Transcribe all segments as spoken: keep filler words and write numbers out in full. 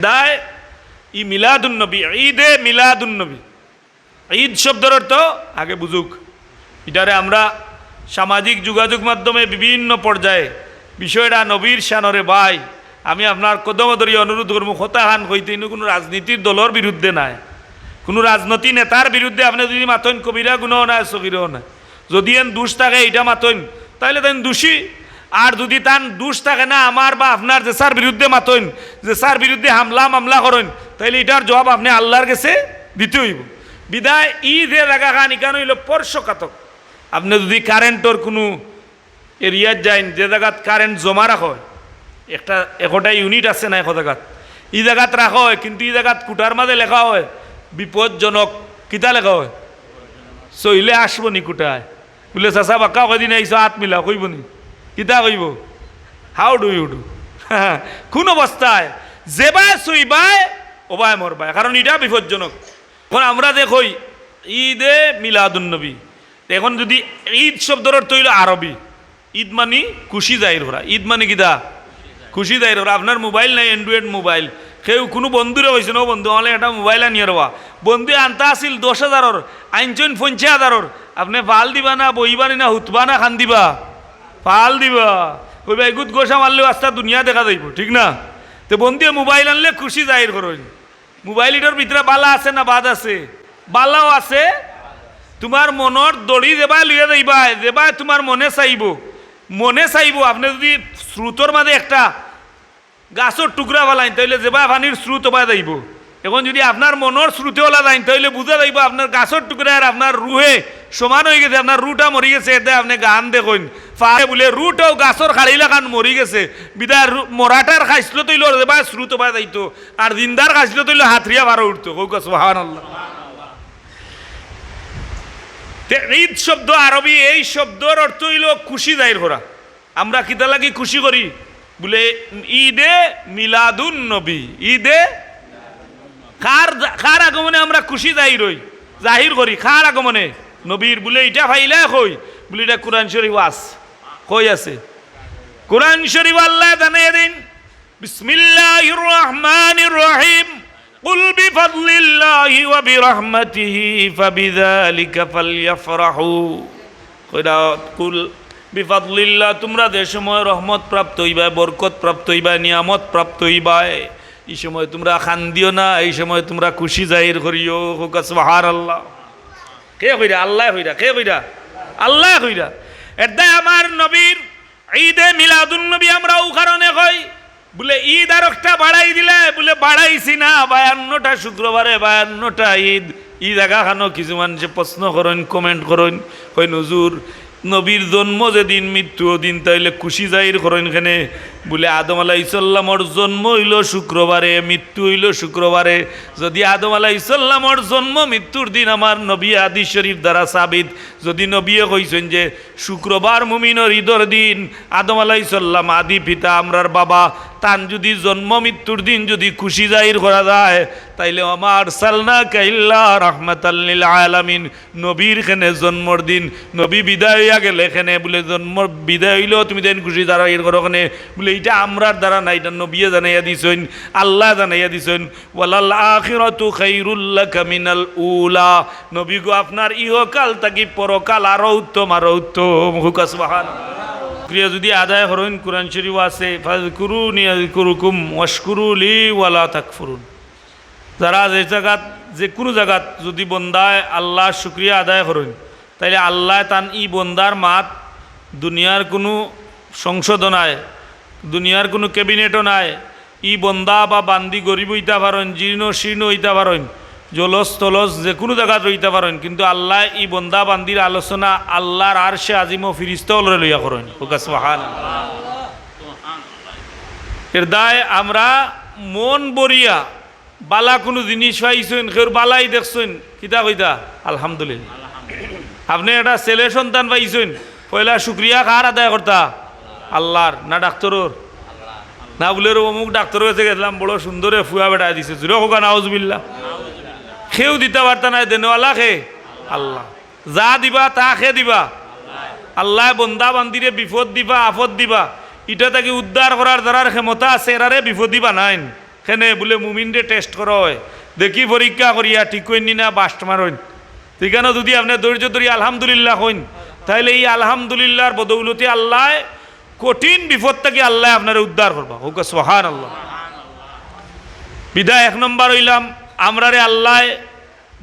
দায় ই মিলাদুন নবী, ঈদে মিলাদুন নবী। ঈদ শব্দর অর্থ আগে বুঝুক। ইটারে আমরা সামাজিক যোগাযোগ মাধ্যমে বিভিন্ন পর্যায়ে বিষয়টা নবীর শানরে ভাই, আমি আপনার কদম ধরি অনুরোধ করমু, কথা খান কইতে ইনো কুনু রাজনীতির দলর বিরুদ্ধে নায়, কুনু রাজনীতি নেতার বিরুদ্ধে আপনে যুদি মাতইন, কবিরা গুনাও নায়, সগিরাও নায়। যুদি এন দুষ থাকে ইটা মাতইন, তাইলে তাইন দুষী। আর যুদি তান দুষ থাকে না, আমার বা আপনার যেসার বিরুদ্ধে মাতইন, যেসার বিরুদ্ধে হামলা মামলা করইন, তাইলে ইটার জবাব আপনে আল্লার গেছে দিতে অইবো। বিদায় ই যে জাগাখান, ইখান অইলো স্পর্শকাতর। আপনে যুদি কারেন্টর কুনু এরিয়াত যাইন, যে জাগাত কারেন্ট জমা রাখা অয়, একটা একটা ইউনিট আছে না এক জাগাত, ই জাগাত রাখা অয়, কিন্তু ই জাগাত খুঁটার মাঝে লেখা অয় বিপজ্জনক। কিতা লেখা অয়? চইলে আসবো নি খুঁটায়? বুলে, "চাচা, বাক্কা কয়দিন আইছো, আত মিলা," কইবো নি? কিতা কইবো? "How do you do?" কুন অবস্থায় যেবায় চইবায়, ওবায় মরবায়, কারণ ইটা বিপজ্জনক। অখন আমরা যে কই ঈদে মিলাদুন নবী, তে অখন যুদি ঈদ শব্দর অর্থ অইলো আরবি, ঈদ মানি খুশি জাহির করা। ঈদ মানি কিতা? খুশি জাহির করা। আপনার মোবাইল নাই, Android মোবাইল, কেউ কুনু বন্ধুরে কইছইন, "ও বন্ধু, আমার লাগি একটা মোবাইল আনিয়া দেও বা।" বন্ধুয়ে আনতা আছিল দশ হাজারর, আনছইন পঞ্চাশ হাজারর, আপনে ফাল দিবা না, বইবা নি না, হুতবা না, কান্দিবা? ফাল দিবা। কইবা, "এগুত গোসা মারলেও আস্তা দুনিয়া দেখা যাইবো," ঠিক না? তে বন্ধুয়ে মোবাইল আনলে খুশি জাহির করইন। মোবাইল ইটার ভিতরে বালা আছে না বাদ আছে? বালাও আছে। তুমার মনর দড়ি যেবায় লইয়া যাইবায়, যেবায় তুমার মনে চাইবো, মনে চাইবো, আপনে যুদি স্রোতর মাঝে একটা গাছর টুকরা ফালাইন, তাইলে যেবায় পানির স্রোত ওবায় যাইবো। অখন যুদি আপনার মনর স্রোতে ওলা যাইন, তাইলে বুঝা যাইবো আপনার গাছর টুকরা আর আপনার রুহে সমান অইগেছে, আপনার রুটা মরিগেছে। এতে আপনে গান দেখইন, পারে বুলে রুটাও গাছর কাড়ি লাখান মরিগেছে। বিদায় রু-, মরাটার খাইছলত অইলো যেবায় স্রোত ওবায় যাইতো, আর জিন্দার খাইছলত অইলো হাতরিয়া পারো উঠতো। কউক্কা সুবহানাল্লাহ। তে ঈদ শব্দ আরবি, এই শব্দর অর্থ অইলো খুশি জাহির করা। আমরা কিতা লাগি খুশি করি? বুলে, ঈদে মিলাদুন নবী। ঈদে কার, কার আগমনে আমরা খুশি জাহির অই, জাহির করি? কার আগমনে? নবীর। বুলে, "ইটা পাইলায় কই?" বুলে, "ইটা কুরআন শরীফো আছে।" কই আছে? কুরআন শরীফো আল্লায় জানাইয়া দেইন, "বিসমিল্লাহির রহমানির রহিম।" "কুল বিফাদলিল্লাহি ওয়া বিরাহমাতিহি ফাবিযালিকা ফালইফরাহু।" কইরা, "কুল বিফাদলিল্লাহ, তুমরা যে সময় রহমত প্রাপ্ত অইবায়, বরকত প্রাপ্ত অইবায়, নিয়ামত প্রাপ্ত অইবায়, ই সময় তুমরা কান্দিও না, ই সময় তুমরা খুশি জাহির করিও।" কউক্কা সুবহানাল্লাহ। কে কইরা? আল্লায় কইরা। কে কইরা? আল্লায় কইরা। এরদায় আমার নবীর ঈদে মিলাদুন নবী আমরা অউ কারণে কই, বুলে, "ঈদ আরোকটা বাড়াই দিলায়।" বুলে, "বাড়াইছি না, বায়ান্নটা শুক্রবারে বায়ান্নটা ঈদ।" ই জাগাখানো কিছু মানষে প্রশ্ন করইন, comment করইন, কইন, "হুজুর, নবীর জন্ম যেদিন, মৃত্যু ওদিন, তাইলে খুশি জাহির করইন কেনে?" বুলে, "আদম আলাইহিস সালামর জন্ম অইলো শুক্রবারে, মৃত্যু অইলো শুক্রবারে। যুদি আদম আলাইহিস সালামর জন্ম মৃত্যুর দিন আমার নবী হাদিস শরীফ দ্বারা সাবিত, যুদি নবীয়ে কইছইন যে শুক্রবার মুমিনর ঈদর দিন, আদম আলাইহিস সালাম আদি পিতা, আমরার বাবা, তান যুদি জন্ম মৃত্যুর দিন যুদি খুশি জাহির করা যায়, তাইলে ওয়া মা আরসালনাকা ইল্লা রাহমাতাল লিল আলামিন, নবীর কেনে জন্মর দিন, নবী বিদায় অইয়া গেলে কেনে?" বুলে, "জন্মর বিদায় অইলেও তুমি যেন খুশি জাহির করো কেনে?" বুলে, "ইটা আমরার দ্বারা না, ইটা নবীয়ে জানাইয়া দিছইন, আল্লায় জানাইয়া দিছইন।" "ওয়ালাল আখিরাতু খাইরুল লাকা মিনাল উলা।" নবী গো, আপনার ইহকাল থাকি পরকাল আরো উত্তম, আরো উত্তম। কউক্কা সুবহানাল্লাহ। শুকরিয়া যুদি আদায় করইন, কুরআন শরীফো আছে, "ফাযকুরুনি আযকুরকুম ওয়াশকুরু লি ওয়ালা তাকফুরুন।" যারা যে জাগাত, যে কুনু জাগাত যুদি বন্দায় আল্লার শুকরিয়া আদায় করইন, তাইলে আল্লায় তান ই বন্দার মাত দুনিয়ার কুনু সংসদো নায়, দুনিয়ার কুনু ক্যাবিনেটো নায়। ই বন্দা বা বান্দি গরিব অইতা পারইন, জীর্ণ শীর্ণ অইতা পারইন, জলজ তলজ যে কুনু জাগাত রইতা পারইন, কিন্তু আল্লায় ই বন্দা বান্দির আলোচনা আল্লার আরশে আজিমো ফিরিস্তা অকলরে লইয়া করইন। কউক্কা সুবহানাল্লাহ। এরদায় আমরা মন ভরিয়া বালা কুনু জিনিস পাইছইন, কেউর বালাই দেখছইন, কিতা কইতা? আলহামদুলিল্লাহ। আপনে একটা ছেলে সন্তান পাইছইন, পয়লা শুকরিয়া কার আদায় করতা? আল্লার। না ডাক্তরর? না বুলে, "অমুক ডাক্তরর গেছে গেছলাম, বড় সুন্দরে ফুয়া বেটায় দিছে।" জুরে কউক্কা, নাউজুবিল্লাহ। কেউ দিতা পারতা নায়, দেনেওয়ালা কে? আল্লাহ। যা দিবা, তা কে দিবা? আল্লায়। বন্দা বান্দিরে বিপদ দিবা, আপদ দিবা, ইটা থাকি উদ্ধার করার যারার ক্ষমতা আছে, এরারে বিপদি বানাইন। কেনে বুলে মুমিনরে টেস্ট করা অয়, দেখি পরীক্ষা করিয়া ঠিক অইন নি না বাস্ট মারইন। ইখানো যুদি আপনে ধৈর্য ধরি আলহামদুলিল্লাহ কইন, তাইলে ই আলহামদুলিল্লাহর বদৌলতে আল্লায় কঠিন বিপদ থাকি আল্লায় আপনারে উদ্ধার করবা। কউক্কা সুবহানাল্লাহ। বিদায় এক নম্বর অইলাম, আমরারে আল্লায়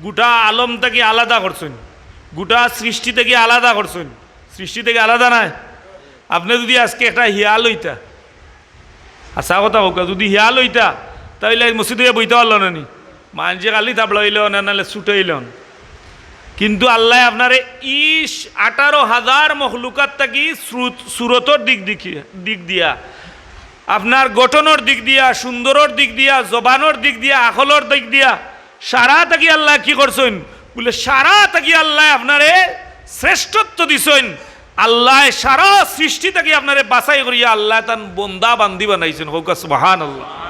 গুটা আলম থাকি আলাদা করছইন, গুটা সৃষ্টি থাকি আলাদা করছইন। সৃষ্টি থাকি আলাদা নায়। আপনে যুদি আজকে একটা হিয়াল অইতা, হাছা কথা কউক্কা, যুদি হিয়াল অইতা, তাইলে আইজ মসজিদো বইতা পারলা না নি? মানষে খালি থাবড়াইলা অনে, নাইলে ছুটাইলা অনে। কিন্তু আল্লায় আপনারে ইশ আঠারো হাজার মখলুকাত থাকি শ্রুত-, সুরতর দিক দেখি-, দিক দিয়া, আপনার গঠনর দিক দিয়া, সুন্দরর দিক দিয়া, জবানর দিক দিয়া, আকলর দিক দিয়া, সারা থাকি আল্লায় কি করছইন? বুলে, সারা থাকি আল্লায় আপনারে শ্রেষ্ঠত্ব দিছইন। আল্লায় সারা সৃষ্টি থাকি আপনারে বাছাই করিয়া আল্লায় তান বন্দা বান্দি বানাইছইন। কউক্কা সুবহানাল্লাহ।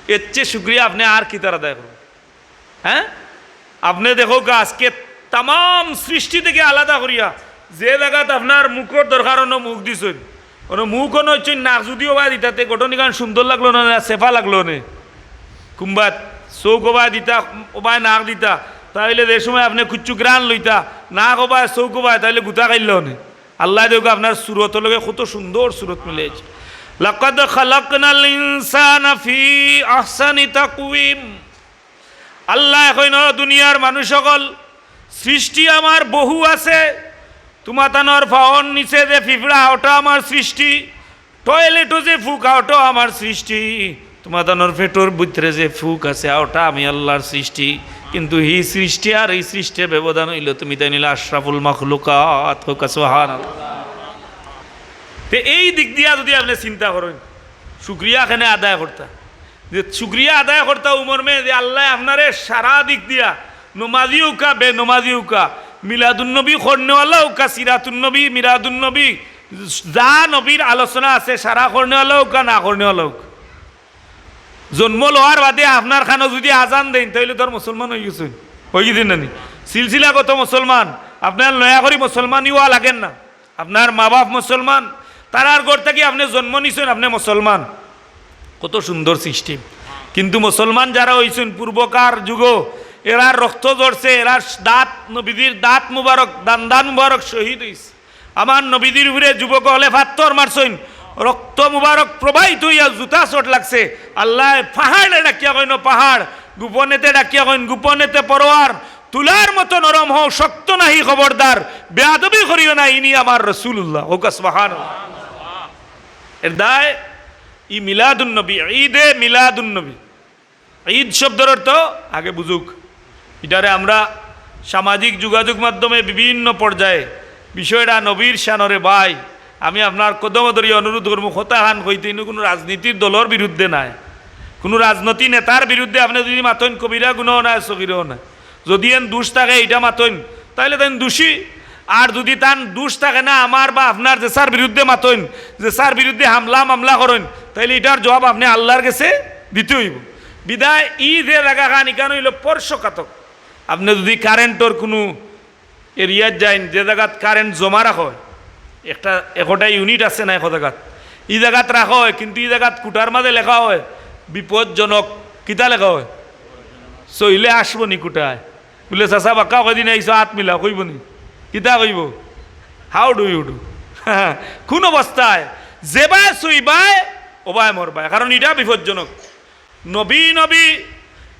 এর চেয়ে শুকরিয়া আপনে আর কিতার আদায় করবা? হ্যাঁ, আপনে দেখউক্কা, আজকে তামাম সৃষ্টি থাকি আলাদা করিয়া যে জাগাত আপনার মুখর দরকার, অনো মুখ দিছইন, অনো মুখ অনো অইছইন, নাক যুদি ওবায় দিতা, তে গঠন ইখান সুন্দর লাগলো না, না সেফা লাগলো নে? কুম্বাত চউখ ওবায় দিতা, ওবায় নাক দিতা, তাইলে যে সময় আপনে কুচ্ছু ঘ্রাণ লইতা, নাক ওবায়, চউখ ওবায়, তাইলে গুতা খাইলা অনে। আল্লায় দেখউক্কা আপনার সুরতর লগে কত সুন্দর সুরত মিলাইছে। লাকাদ খালাকনাল ইনসানা ফি আহসানি তাকওয়িম। আল্লায় কইন, "ও দুনিয়ার মানুষ অকল, সৃষ্টি আমার বহু আছে। তুমাতানর পাওর নিচে যে পিঁপড়া, অটা আমার সৃষ্টি। টয়লেটো যে ফুক, অটাও আমার সৃষ্টি। তুমাতানর পেটর ভিতরে যে ফুক আছে, অটা আমি আল্লার সৃষ্টি। কিন্তু হি সৃষ্টি আর ই সৃষ্টির ব্যবধান অইলো, তুমিতাইন অইলা আশরাফুল মখলুকাত।" কউক্কা সুবহানাল্লাহ। তে এই দিক দিয়া যুদি আপনে চিন্তা করইন, শুকরিয়া কেনে আদায় করতা? যে শুকরিয়া আদায় করতা ও মর্মে যে আল্লায় আপনারে সারা দিক দিয়া, নমাজি অউক্কা, বেনমাজি অউক্কা, মিলাদুন্নবী করনেওয়ালা অউক্কা, সিরাতুন্নবী, মিলাদুন্নবী, যা নবীর আলোচনা আছে, সারা করনেওয়ালা অউক্কা, না করনেওয়ালা অউক্কা। জন্ম লওয়ার বাদে আপনার কানো যুদি আজান দেইন, তাইলে তো আর মুসলমান অইগেছইন, অইগেছইন না নি? সিলসিলাগত মুসলমান। আপনার নয়া করি মুসলমানি অওয়া লাগের না। আপনার মা-বাফ মুসলমান, তারার ঘর থাকি আপনে জন্ম নিছইন, আপনে মুসলমান। কত সুন্দর সিস্টেম। কিন্তু মুসলমান যারা অইছইন পূর্বকার যুগো, এরার রক্ত ঝরছে, এরার দাঁত, নবীজির দাঁত মুবারক, দান্দান মুবারক শহীদ অইছে। আমার নবীজির উপরে যুবক অকলে পাত্থর মারছইন, রক্ত মুবারক প্রবাহিত অইয়া জুতা চোট লাগছে। আল্লায় পাহাড়ে ডাকিয়া কইন, "ও পাহাড়, গোপনেতে ডাকিয়া কইন, গোপনেতে পরোয়ার, তুলার মতো নরম হও, শক্ত নাহি খবরদার, বেয়াদবি করিও না, ইনি আমার রাসূলুল্লাহ।" কউক্কা সুবহানাল্লাহ। এর দায় ই মিলাদুন্নবী, ঈদে মিলাদুন্নবী। ঈদ শব্দর অর্থ আগে বুঝউক। ইটারে আমরা সামাজিক যোগাযোগ মাধ্যমে বিভিন্ন পর্যায়ে বিষয়টা নবীর শানরে ভাই, আমি আপনার কদম ধরিয়া অনুরোধ করমু, কথাখান কইতে ইনো কুনু রাজনীতির দলর বিরুদ্ধে নায়, কুনু রাজনীতি নেতার বিরুদ্ধে আপনে যুদি মাতইন, কবিরা গুনাও নায়, সগিরাও নায়। যুদি এন দুষ থাকে ইটা মাতইন, তাইলে তাইন দুষী। আর যুদি তান দুষ থাকে না, আমার বা আপনার যেসার বিরুদ্ধে মাতইন, যেসার বিরুদ্ধে হামলা মামলা করইন, তাইলে ইটার জবাব আপনে আল্লার গেছে দিতে অইবো। বিদায় ই যে জাগাখান, ইখান অইলো স্পর্শকাতর। আপনে যুদি কারেন্টর কুনু এরিয়াত যাইন, যে জাগাত কারেন্ট জমা রাখা অয়, একটা একটা ইউনিট আছে না এক জাগাত, ই জাগাত রাখা অয়, কিন্তু ই জাগাত কুটার মাঝে লেখা অয় বিপজ্জনক। কিতা লেখা অয়? চইলে আসবো নি কুটায়? বুলে, "চাচা, বাক্কা কয়দিন আইছো, আত মিলা," কইবো নি? কিতা কইবো? "How do you do?" কুন অবস্থায়? যেবায় চইবায়, ওবায় মরবায়, কারণ ইটা বিপজ্জনক। নবী, নবী,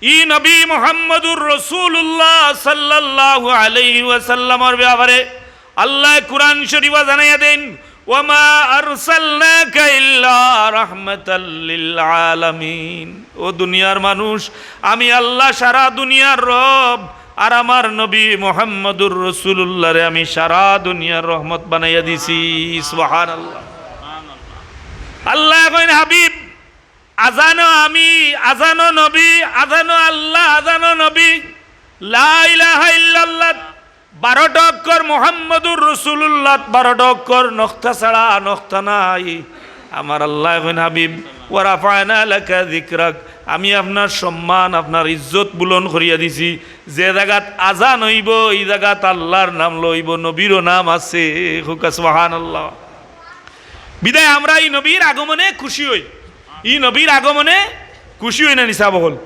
ই নবী মুহাম্মদুর রাসূলুল্লাহ সাল্লাল্লাহু আলাইহি ওয়াসাল্লামর ব্যাপারে আল্লায় কুরআন শরীফো জানাইয়া দেইন, "ওয়া মা আরসালনাকা ইল্লা রাহমাতাল লিল আলামিন।" ও দুনিয়ার মানুষ, আমি আল্লাহ সারা দুনিয়ার রব, আর আমার নবী মুহাম্মদুর রাসূলুল্লাহরে আমি সারা দুনিয়ার রহমত বানাইয়া দিছি। সুবহানাল্লাহ। আল্লায় কইন, হাবিব, আজানো আমি, আজানো নবী, আজানো আল্লাহ, আজানো নবী। লা ইলাহা ইল্লাল্লাহ, বারোটা অক্ষর, মুহাম্মদুর রাসূলুল্লাহ, বারোটা অক্ষর, নক্তা ছাড়া নক্তা নাই। আমার আল্লায় কইন, হাবিব, "ওয়া রাফা'না লাকা যিকরাক", আমি আপনার সম্মান, আপনার ইজ্জত বুলন্দ করিয়া দিছি। যে জাগাত আজান অইবো, ই জাগাত আল্লার নাম লইবো, নবীরও নাম আছে। কউক্কা সুবহানাল্লাহ। বিদায় আমরা ই নবীর আগমনে খুশি অই, ই নবীর আগমনে খুশি অই না নি সাব অকল?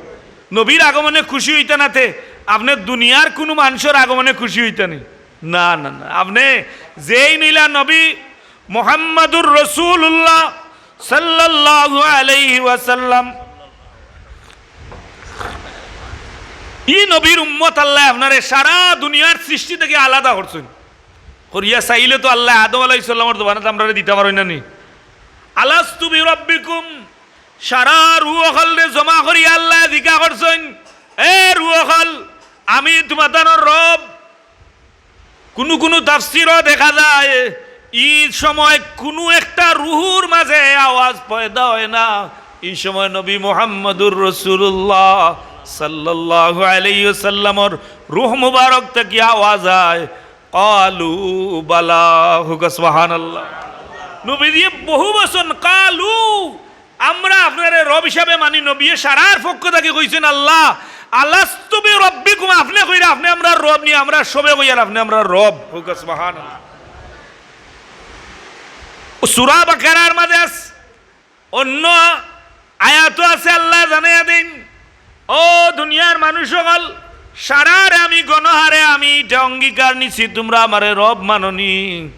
নবীর আগমনে খুশি অইতা না তে আপনে দুনিয়ার কুনু মানষর আগমনে খুশি অইতা নি? না, না, না। আপনে যেইন অইলা নবী মুহাম্মাদুর রাসূলুল্লাহ সাল্লাল্লাহু আলাইহি ওয়াসাল্লাম, ই নবীর উম্মত আল্লায় আপনারে সারা দুনিয়ার সৃষ্টি থাকি আলাদা করছইন। করিয়া চাইলে তো আল্লায় আদম আলাইহিস সালামর জমানাত আমরারে দিতা পারইন না নি? আলাস্তু বিরাব্বিকুম, সারা রুহ অকলরে জমা করিয়া আল্লায় জিকা করছইন, "এ রুহ অকল, আমি তুমাতানর রব।" কুনু কুনু তাফসিরো দেখা যায়, ই সময় কুনু একটা রুহুর মাঝে আওয়াজ পয়দা অয় না। ই সময় নবী মুহাম্মাদুর রাসূলুল্লাহ সাল্লাল্লাহু আলাইহি ওয়াসাল্লামর রুহ মুবারক থাকি আওয়াজ আয়, "ক্বালু বালা।" কউক্কা সুবহানাল্লাহ। নবীজিয়ে বহু বচন, "ক্বালু।" আমরা আপনারে রব হিসাবে মানি, নবিয়ে সারার পক্ষ থাকি কইছইন, "আল্লাহ, আলাস্তু বিরাব্বিকুম, আপনে কইরা আপনে আমরার রব নি?" আমরা সবে কইয়ার, "আপনে আমরার রব।" কউক্কা সুবহানাল্লাহ। ও সূরা বাকারার মাঝে আছে, অন্য আয়াতও আছে, আল্লায় জানাইয়া দেইন, "ও দুনিয়ার মানুষ অকল, সারারে আমি গণহারে আমি ইটা অঙ্গীকার নিছি, তুমরা আমারে রব মানো নি?"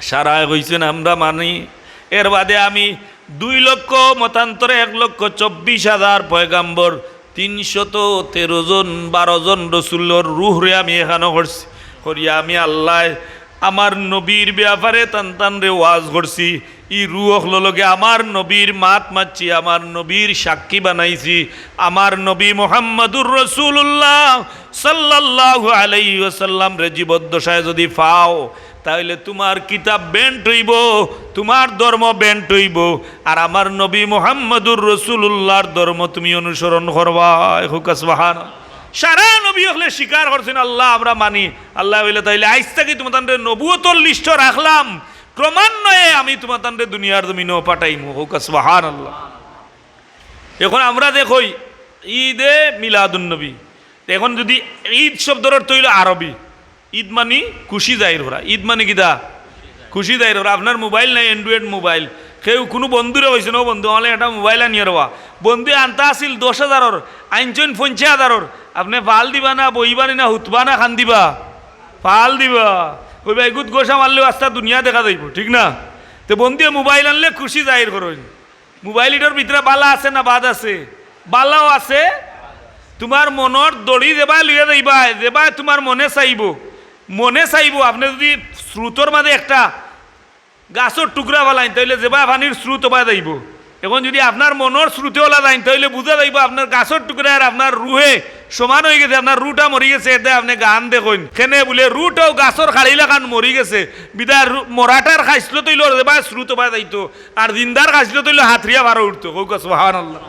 সারায় কইছইন, "আমরা মানি।" এর বাদে আমি দুই লক্ষ, মতান্তরে এক লক্ষ চব্বিশ হাজার পয়গাম্বর, তিনশত তেরো জন, বারো জন রসুলর রুহরে আমি একখানো করছি। করিয়া আমি আল্লায় আমার নবীর বেয়াপারে তান তানরে ওয়াজ করছি। ই রুহ অকলর লগে আমার নবীর মাত মাতছি, আমার নবীর সাক্ষী বানাইছি। আমার নবী মুহাম্মাদুর রাসূলুল্লাহ সাল্লাল্লাহু আলাইহি ওয়াসাল্লামরে জীবদ্দশায় যুদি পাও, তাইলে তুমার কিতাব ব্যান্ড অইবো, তুমার ধর্ম ব্যান্ড অইবো, আর আমার নবী মুহাম্মাদুর রাসূলুল্লাহর ধর্ম তুমি অনুসরণ করবায়। কউক্কা সুবহানাল্লাহ। সারা নবী অকলে স্বীকার করছইন, "আল্লাহ, আমরা মানি।" আল্লায় কইলা, "তাইলে আইজ থাকি তুমাতানরে নবুয়তর লিস্টো রাখলাম, ক্রমান্বয়ে আমি তুমাতানরে দুনিয়ার জমিনো পাঠাইমু।" কউক্কা সুবহানাল্লাহ। এখন আমরা দেখই ঈদে মিলাদুন নবী, এখন যুদি ঈদ শব্দর অর্থ অইলো আরবি, ঈদ মানি খুশি জাহির করা। ঈদ মানি কিতা? খুশি জাহির করা। আপনার মোবাইল নাই, Android মোবাইল, কেউ কুনু বন্ধুরে কইছইন, "ও বন্ধু, আমার লাগি একটা মোবাইল আনিয়া দেও বা।" বন্ধুয়ে আনতা আছিল দশ হাজারর, আনছইন পঞ্চাশ হাজারর। আপনে ফাল দিবা না, বইবা নি না, হুতবা না, কান্দিবা? ফাল দিবা। কইবা, "এগুত গোসা মারলেও আস্তা দুনিয়া দেখা যাইবো", ঠিক না? তে বন্ধুয়ে মোবাইল আনলে খুশি জাহির করইন। মোবাইল ইটার ভিতরে বালা আছে না বাদ আছে? বালাও আছে। তুমার মনর দড়ি যেবায় লইয়া যাইবায়, যেবায় তুমার মনে চাইবো, মনে চাইবো, আপনে যুদি স্রোতর মাঝে একটা গাছর টুকরা ফালাইন, তাইলে যেবায় পানির স্রোত অবায় যাইবো। এখন যুদি আপনার মনর স্রোতে অলা যাইন, তাইলে বুঝা যাইবো আপনার গাছর টুকরা আর আপনার রুহে সমান অইগেছে, আপনার রুটা মরিগেছে। এরদায় আপনে গান দেখইন, কেনে বুলে রুটাও গাছর কাড়ি লাখান মরিগেছে, বিদায় রু-, মরাটার খাইছলত অইলো যেবায় স্রোত অবায় যাইতো, আর জিন্দার খাইছলত অইলো হাতরিয়া পারো উঠতো। কউক্কা সুবহানাল্লাহ।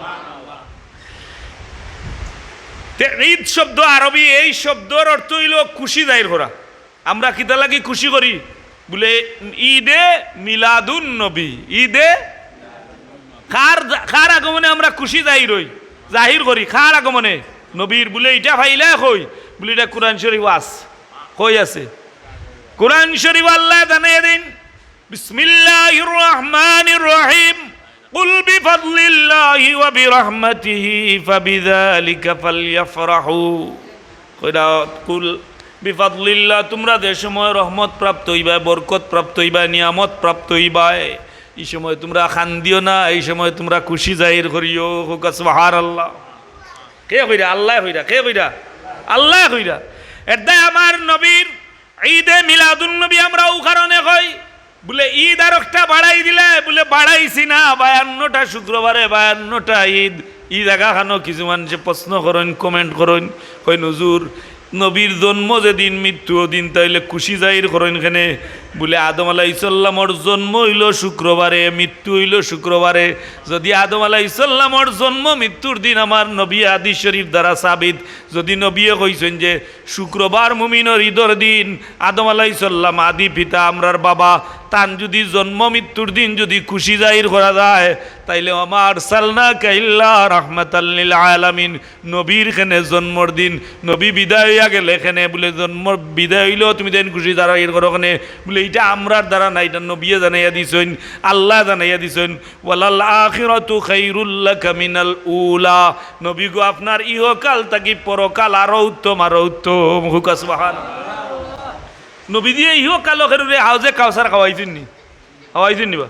তে ঈদ শব্দ আরবি, এই শব্দর অর্থ অইলো খুশি জাহির করা। আমরা কিতা লাগি খুশি করি? বুলে ঈদে মিলাদুন নবী, ঈদে কার, কার আগমনে আমরা খুশি জাহির অই, জাহির করি? কার আগমনে? নবীর। বুলে ইটা পাইলায় কই? বুলে ইটা কোরআন শরীফো আছে। কই আছে? কোরআন শরীফো আল্লায় জানাইয়া দেইন, বিসমিল্লাহির রহমানির রহিম। কুল বিফাদলিল্লাহি ওয়া বিরাহমাতিহি ফাবিযালিকা ফালইফরাহু। কইরা, কুল বিফাদলিল্লাহ, তুমরা যে সময় রহমত প্রাপ্ত অইবায়, বরকত প্রাপ্ত অইবায়, নিয়ামত প্রাপ্ত অইবায়, ই সময় তুমরা কান্দিও না, ই সময় তুমরা খুশি জাহির করিও। কউক্কা সুবহানাল্লাহ। কে কইরা? আল্লায় কইরা। কে কইরা? আল্লায় কইরা। এরদায় আমার নবীর ঈদে মিলাদুন নবী আমরা অউ কারণে কই, বুলে ঈদ আরোকটা বাড়াই দিলায়, বুলে বাড়াইছি না, বায়ান্নটা শুক্রবারে বায়ান্নটা ঈদ। ই জাগাখানো কিছু মানষে প্রশ্ন করইন, comment করইন, কইন, "হুজুর, নবীর জন্ম যেদিন, মৃত্যু অদিন, তাইলে খুশি জাহির করইন কেনে?" বুলে, "আদম আলাইহিস সালামর জন্ম অইলো শুক্রবারে, মৃত্যু অইলো শুক্রবারে। যুদি আদম আলাইহিস সালামর জন্ম মৃত্যুর দিন আমার নবী হাদিস শরীফ দ্বারা সাবিত, যুদি নবীয়ে কইছইন যে শুক্রবার মুমিনর ঈদর দিন, আদম আলাইহিস সালাম আদি পিতা, আমরার বাবা, তান যুদি জন্ম মৃত্যুর দিন যুদি খুশি জাহির করা যায়, তাইলে ওয়া মা আরসালনাকা ইল্লা রাহমাতাল লিল আলামিন, নবীর কেনে জন্মর দিন, নবী বিদায় অইয়া গেলে কেনে, বুলে জন্মর বিদায় অইলেও তুমি যেইন খুশি জাহির করো কেনে?" বুলে, ইটা আমরার দ্বারা না, ইটা নবিয়ে জানাইয়া দিছইন, আল্লায় জানাইয়া দিছইন, "ওয়ালাল আখিরাতু খাইরুল লাকা মিনাল উলা।" নবী গো, আপনার ইহকাল থাকি পরকাল আরো উত্তম, আরো উত্তম। কউক্কা সুবহানাল্লাহ। নবীজিয়ে ইহকালো কেউরে হাউজে কাউসার খাওয়াইছইন নি? খাওয়াইছইন নি বা?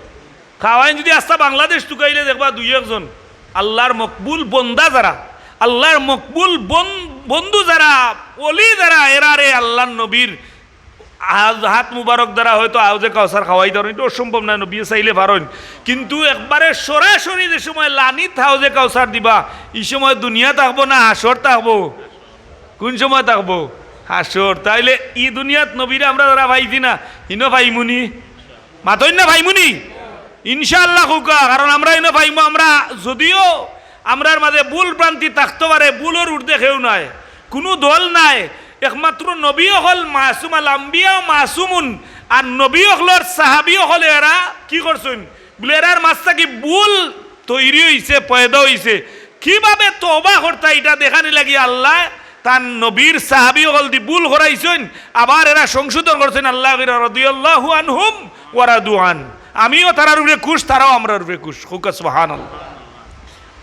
খাওয়াইন যদি আস্তা বাংলাদেশ তুকাইলে দেখবা দুই একজন আল্লার মকবুল বন্দা যারা, আল্লার মকবুল বন-, বন্ধু যারা, অলি যারা, এরারে আল্লার নবীর আজ হাত মুবারক দ্বারা হয়তো হাউজে কাউসার খাওয়াইতা পারইন, ইটা অসম্ভব নায়, নবীয়ে চাইলে পারইন। কিন্তু একবারে সরাসরি যে সময় লানিত হাউজে কাউসার দিবা, ই সময় দুনিয়া থাকবো না হাশর থাকবো? কুন সময় থাকবো? হাশর। তাইলে ই দুনিয়াত নবীরে আমরা যারা পাইছি না, হিনো পাইমুনি? মাতইন না, পাইমুনি? ইনশাআল্লাহ কউক্কা, কারণ আমরা ইনো পাইমু। আমরা যদিও আমরার মাঝে ভুল ভ্রান্তি থাকতো পারে, ভুলর ঊর্ধ্বে কেউ নাই, কুনু দল নাই, একমাত্র নবী অকল মাসুম, আল আম্বিয়া মাসুমুন। আর নবী অকলর সাহাবী অকলে এরা কি করছইন? বুলে এরার মাঝ থাকি ভুল তৈরি অইছে, পয়দা অইছে, কিভাবে তওবা করতা ইটা দেখানি লাগি আল্লায় তান নবীর সাহাবী অকলদি ভুল করাইছইন, আবার এরা সংশোধন করছইন। আল্লায় কইরা, "রাদিয়াল্লাহু আনহুম ওয়া রাদু আন।" আমিও তারার উপরে খুশ, তারাও আমরার উপরে খুশ। কউক্কা সুবহানাল্লাহ।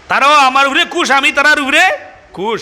তারাও আমার উপরে খুশ, আমি তারার উপরে খুশ।